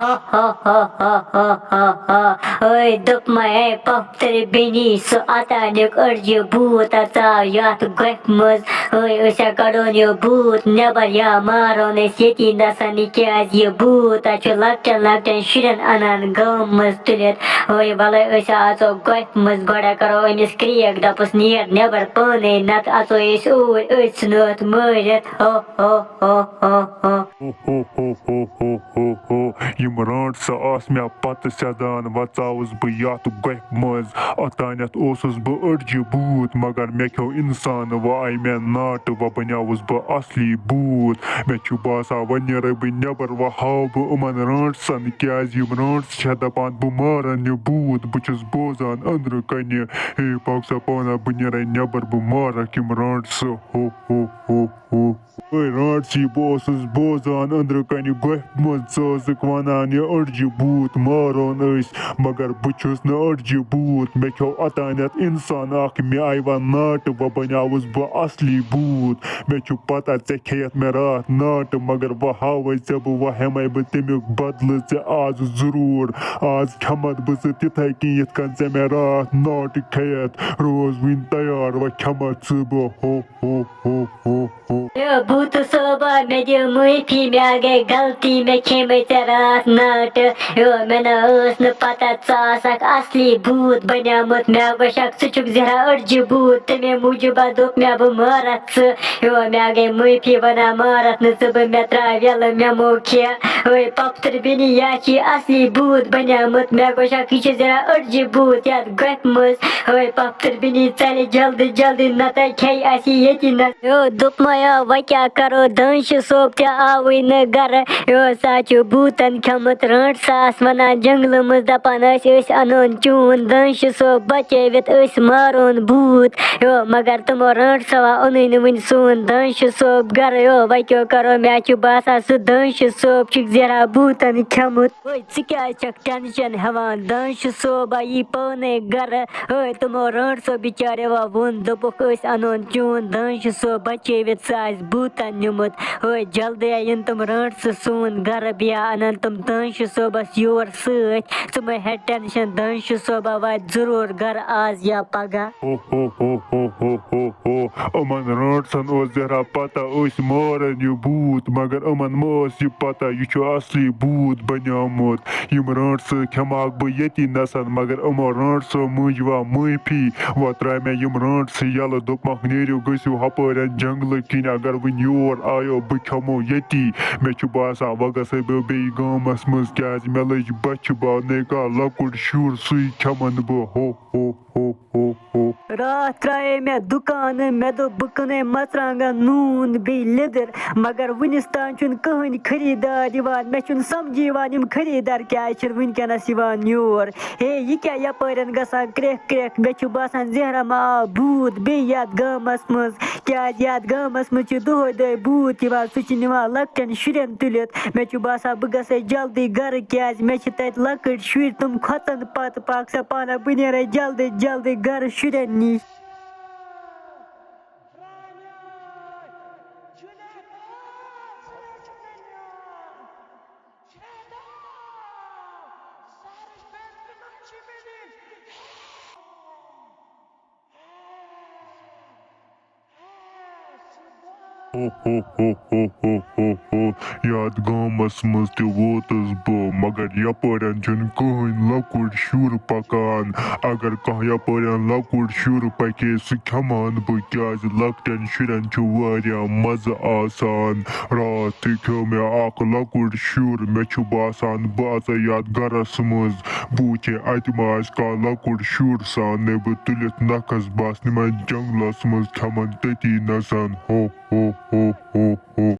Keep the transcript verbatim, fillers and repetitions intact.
ہا ہا ہا ہا ہا ہا ہا۔ ٲے دوٚپمَے، اے پۄپھتٕر بیٚنی، سُہ اوتانیُک أڈجہِ بھوٗت اَژاو یَتھ گۄپھِ منٛز۔ ٲے أسۍ ہا کَڑون یہِ بھوٗت نٮ۪بر یا مارون أسۍ ییٚتی نَسَن یہِ، کیٛازِ یہِ بھوٗت ہا چھُ لۄکٹٮ۪ن لۄکٹٮ۪ن شُرٮ۪ن اَنان گامہٕ منٛز تُلِتھ۔ ٲے وَلَے أسۍ ہا اَژو گۄپھِ منٛز، گۄڈٕ ہا کَرو أمِس کرٛیک، دَپُس نیر نٮ۪بر پانَے، نَتہٕ اَژو أسۍ اوٗرۍ، أسۍ ژھٕنو اَتھ مٲرِتھ۔ ہو ہو ہو ہو ہو۔ ہو ہو ہو ہو ہو ہو ہو۔ یِم رانٛٹسہٕ آسہٕ مےٚ پتہٕ سیزان، وژاوُس بہٕ یتھ گۄپھِ منٛز۔ اوتانٮ۪تھ اوسُس بہٕ أڈجہِ بھوٗت، مگر مےٚ کھیوٚو انسان، وۄنۍ آیہِ مےٚ ناٹہٕ، وۄنۍ بنیوُس بہٕ اصلی بھوٗت۔ مےٚ چھُ باسان، وۄنۍ نیرے بہٕ نٮ۪بر، وۄنۍ ہاوٕ بہٕ یِمن رانٛٹسن، کیازِ یِم رانٛٹس چھِ دپان، بہٕ مارن یہِ بھوٗت۔ بہٕ چھُس بوزان أنٛدرٕ کنہِ، ہے پکھ سا پانہ، بہٕ نیرے نٮ۪بر، بہٕ مارکھ یِم رانٛٹسہٕ۔ ہو ہو ہو ہو۔ ہے رانٛٹسی، بہٕ اوسُس بوزان أنٛدرٕ کنہِ گۄپھِ منٛز، ژٕ ٲسٕکھ ونان، یہِ أڈجہِ بھوٗت مارون أسۍ، مگر بہٕ چھُس نہٕ أڈجہِ بھوٗت۔ مےٚ کھیوٚو اوتانٮ۪تھ انسان اکھ، مےٚ آیہِ وۄنۍ ناٹہٕ، وۄنۍ بنیوُس بہٕ اصلی بھوٗت۔ مےٚ چھُ پتہ، ژےٚ کھیٚیَتھ مےٚ راتھ ناٹہٕ، مگر وۄنۍ ہاوَے ژےٚ بہٕ، وۄنۍ ہٮ۪مَے بہٕ تَمیُک بدلہٕ ژےٚ آز ضروٗر۔ آز کھٮ۪مَتھ بہٕ ژٕ تِتھَے کٔنۍ، یِتھ کٔنۍ ژےٚ مےٚ راتھ ناٹہٕ کھیٚیَتھ۔ روز وٕنۍ تیار، وۄنۍ کھٮ۪مَتھ ژٕ بہٕ۔ ہو ہو ہو ہو ہو۔ ہے بھوٗتہٕ صٲبا، مےٚ دِ معٲفی، مےٚ گٔے غلطی، مےٚ کھیٚمَے ژےٚ راتھ ناٹہٕ۔ یو، مےٚ نہ ٲس نہٕ پتہ ژٕ آسکھ اصلی بھوٗت بنیومُت۔ مےٚ گوٚو شک ژٕ چھُکھ زہرا أڈجہِ بھوٗت، تَمے موٗجوٗب ہا دوٚپ مےٚ بہٕ مارَتھ ژٕ۔ یو، مےٚ گٔے معٲفی، وَنان مارَتھ نہٕ ژٕ بہٕ، مےٚ ترٛاو یَلہٕ، مےٚ مو کھےٚ۔ ہے پۄپھتٕر بیٚنی، یہِ ہا چھِ اصلی بھوٗت بنیومُت۔ مےٚ گوٚو شک یہِ چھِ زہرا أڈجہِ بھوٗت یَتھ گۄپھِ منٛز۔ ہے پۄپھتٕر بیٚنی، ژَلہِ جلدی جلدی، نَتہٕ کھیٚیہِ اَسہِ ییٚتی نہ۔ یو، دوٚپمَے، آ، وۄنۍ کیٛاہ کَرو؟ دانشہِ صٲب تہِ آوٕے نہٕ گَرٕ۔ یو، سُہ ہا چھُ بھوٗتَن کھیوٚمُت۔ رانٛٹسہٕ آسہٕ وَنان جنٛگلہٕ منٛز، دَپان ٲسۍ، أسۍ اَنون چون دانشہِ صٲب بَچٲوِتھ، أسۍ مارون بھوٗت۔ یو، مگر تِمو رانٛٹسو ہا اوٚنُے نہٕ وٕنہِ سون دانشہِ صٲب گَرٕ۔ یو، وۄنۍ کیٛاہ کَرو؟ مےٚ چھُ باسان، سُہ دانشہِ صٲب چھُکھ زہرا بھوٗتَن کھیوٚمُت۔ ہے، ژٕ کیٛازِ چھَکھ ٹٮ۪نشَن ہٮ۪وان؟ دانشہِ صٲب آیی پانَے گَرٕ۔ ہے، تِمو رانٛٹسو بِچاریو ووٚن، دوٚپُکھ، أسۍ اَنون چون دانشہِ صٲب بَچٲوِتھ، سُہ آسہِ بھوٗتَن نیوٗمُت۔ ہے، جلدی یِن تِم رانٛٹسہٕ سون گَرٕ، بیٚیہِ اَنَن تِم دانشہِ صٲبَس یور سۭتۍ۔ ژٕ مہ ہےٚ ٹٮ۪نشَن، دانشہِ صٲبا واتہِ ضروٗر گَرٕ آز یا پَگاہ۔ ہو ہو ہو ہو ہو ہو ہو۔ یِمَن رانٛٹسَن اوس زہرا پَتہ، أسۍ مارَن یہِ بھوٗت، مگر یِمَن مہ ٲس یہِ پَتہ، یہِ چھُ اصلی بھوٗت بنیومُت۔ یِم رانٛٹسہٕ کھٮ۪مہٕ ہاکھ بہٕ ییٚتی نَسَن، مگر یِمو رانٛٹسو مٔنٛج وۄنۍ معٲفی۔ وۄنۍ ترٛایہِ مےٚ یِم رانٛٹسہٕ یَلہٕ، دوٚپمَکھ، نیٖرِو، گٔژھِو ہُپٲرٮ۪ن جنٛگلہٕ کِنۍ، اگر وٕنہِ یور آیو، بہٕ کھٮ۪مو ییٚتی۔ مےٚ چھُ باسان، وۄنۍ گژھَے بہٕ بیٚیہِ گامَس منٛز، کیٛازِ مےٚ لٔج بۄچھِ، بہٕ اَنَے کانٛہہ لۄکُٹ شُر، سُے کھٮ۪مَن بہٕ۔ ہو ہو ہو ہو ہو۔ راتھ ترٛایے مےٚ دُکانہٕ، مےٚ دوٚپ، بہٕ کٕنَے مَرژٕوانٛگَن، نوٗن بیٚیہِ لیٚدٕر، مگر وٕنِس تام چھُنہٕ کٕہٕنۍ خریٖدار یِوان۔ مےٚ چھُنہٕ سَمجھی یِوان، یِم خریٖدار کیٛازِ چھِنہٕ وٕنکٮ۪نَس یِوان یور۔ ہے، یہِ کیٛاہ یَپٲرٮ۪ن گژھان کرٛٮ۪کھ کرٛٮ۪کھ؟ مےٚ چھُ باسان، زہرا ما آو بھوٗت بیٚیہِ یَتھ گامَس منٛز، کیٛازِ یَتھ گامَس منٛز چھِ دۄہَے دۄہَے بھوٗت یِوان۔ سُہ چھِ نِوان لۄکٹٮ۪ن شُرٮ۪ن تُلِتھ۔ مےٚ چھُ باسان، بہٕ گژھَے جلدی گَرٕ، کیٛازِ مےٚ چھِ تَتہِ لۄکٕٹۍ شُرۍ، تِم کھۄژَن پَتہٕ۔ پَکھ سا پانہ، بہٕ نیرَے جلدی جلدی گَرٕ شُرٮ۪ن نِش۔ ہو ہو ہو ہو ہو ہو ہو۔ یَتھ گامَس منٛز تہِ ووتُس بہٕ، مگر یَپٲرٮ۪ن چھُنہٕ کٕہٕنۍ لۄکُٹ شُر پَکان۔ اگر کانٛہہ یَپٲرٮ۪ن لۄکُٹ شُر پَکہِ ہے، سُہ کھٮ۪مہٕ ہَن بہٕ، کیٛازِ لۄکٹٮ۪ن شُرٮ۪ن چھُ واریاہ مَزٕ آسان۔ راتھ تہِ کھیوٚو مےٚ اَکھ لۄکُٹ شُر۔ مےٚ چھُ باسان، بہٕ اَژَے یَتھ گَرَس منٛز، بہٕ وٕچھے اَتہِ ما آسہِ کانٛہہ لۄکُٹ شُر، سُہ اَنَے بہٕ تُلِتھ نَکھَس، بہٕ آسہٕ نِمَن جنٛگلَس منٛز، کھٮ۪مَن تٔتی نَسَن۔ ہو ہو ہو ہو ہو۔